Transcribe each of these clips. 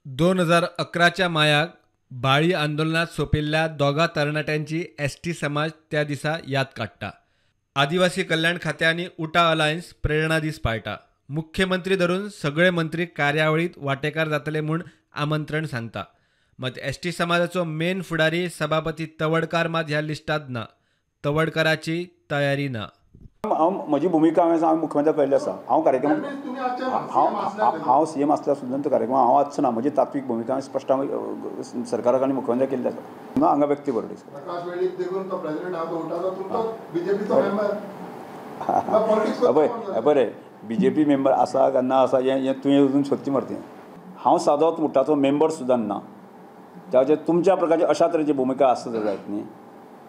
2011च्या मायाक बाळी आंदोलनात सोंपिल्ल्या दोगा तरणाट्यांची एसटी समाज त्या दिसा याद काडटा. आदिवासी कल्याण खातें आनी उटा अलायन्स प्रेरणा दीस पाळटा. मुख्यमंत्री धरून सगळे मंत्री कार्यावळीत वांटेकार जातले म्हूण आमंत्रण सांगता. मात एसटी समाजाचो मेन फुडारी सभापती तवडकार मात ह्या लिस्टांत ना. तवडकाराची तयारी ना. हांव म्हजी भुमिका हांवें मुख्यमंत्र्याक कळिल्ली आसा. हांव कार्यक्रम हांव सीएम आसल्यार सुद्दां तो कार्यक्रम हांव आसचो ना. म्हजी तात्वीक भुमिका स्पश्ट हांवें सरकाराक आनी मुख्यमंत्र्याक केल्ली आसा. ना हांगा व्यक्ती बरोबर बरें बीजेपी मेंबर आसा काय ना आसा हें तुवें वचून सोदची मरतें. हांव सादोच उटाचो मेंबर सुद्दां ना. ताचेर तुमच्या प्रकारची अशा तरेची भुमिका आसत जायत न्ही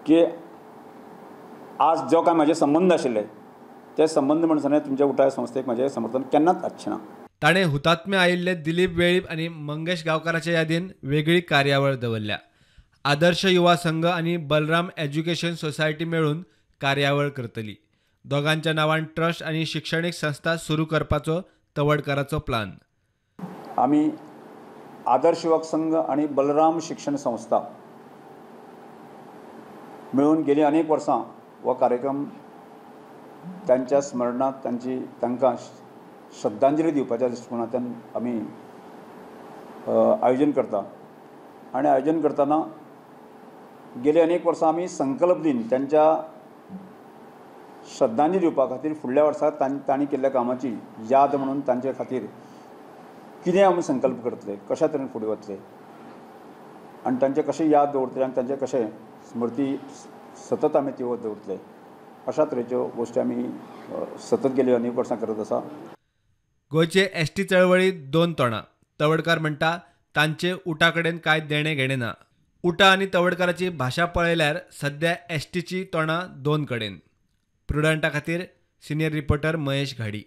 की आज जो काय म्हजे संबंद आशिल्ले ते संबंद म्हणसर तुमच्या उटा संस्थेक म्हजें समर्थन केन्नाच आसचें ना. ताणें हुतात्मे आयिल्ले दिलीप वेळीप आनी मंगेश गांवकाराच्या यादीन वेगळी कार्यावळ दवरल्या. आदर्श युवा संघ आनी बलराम एज्युकेशन सोसायटी मेळून कार्यावळ करतली. दोगांच्या नांवान ट्रस्ट आनी शिक्षणीक संस्था सुरू करपाचो तवडकाराचो प्लान. आमी आदर्श युवक संघ आनी बलराम शिक्षण संस्था मेळून गेली अनेक वर्सां हो कार्यक्रम तांच्या स्मरणांत तांची तांकां श्रद्धांजली दिवपाच्या दृश्टिकोनांतल्यान आमी आयोजन करता. आनी आयोजन करतना गेले अनेक वर्सां आमी संकल्प दिन तांच्या श्रद्धांजली दिवपा खातीर फुडल्या वर्सा तांणी केल्ल्या कामाची याद म्हणून तांचे खातीर कितें आमी संकल्प करतले, कशा तरेन फुडें वतले आनी तांचे कशें याद दवरतले आनी तांचे कशें स्मृती सतत आमी त्यो दवरतले अशा तरेच्यो गोश्टी आमी सतत गेल्यो अनेक वर्सां करत आसा. गोंयचे एसटी चळवळीत दोन तोंडां. तवडकार म्हणटा तांचे उटा कडेन कांय देणें घेणें ना. उटा आनी तवडकाराची भाशा पळयल्यार सद्या एसटीची तोंडां दोन कडेन. प्रुडंटा खातीर सिनियर रिपोर्टर महेश घाडी.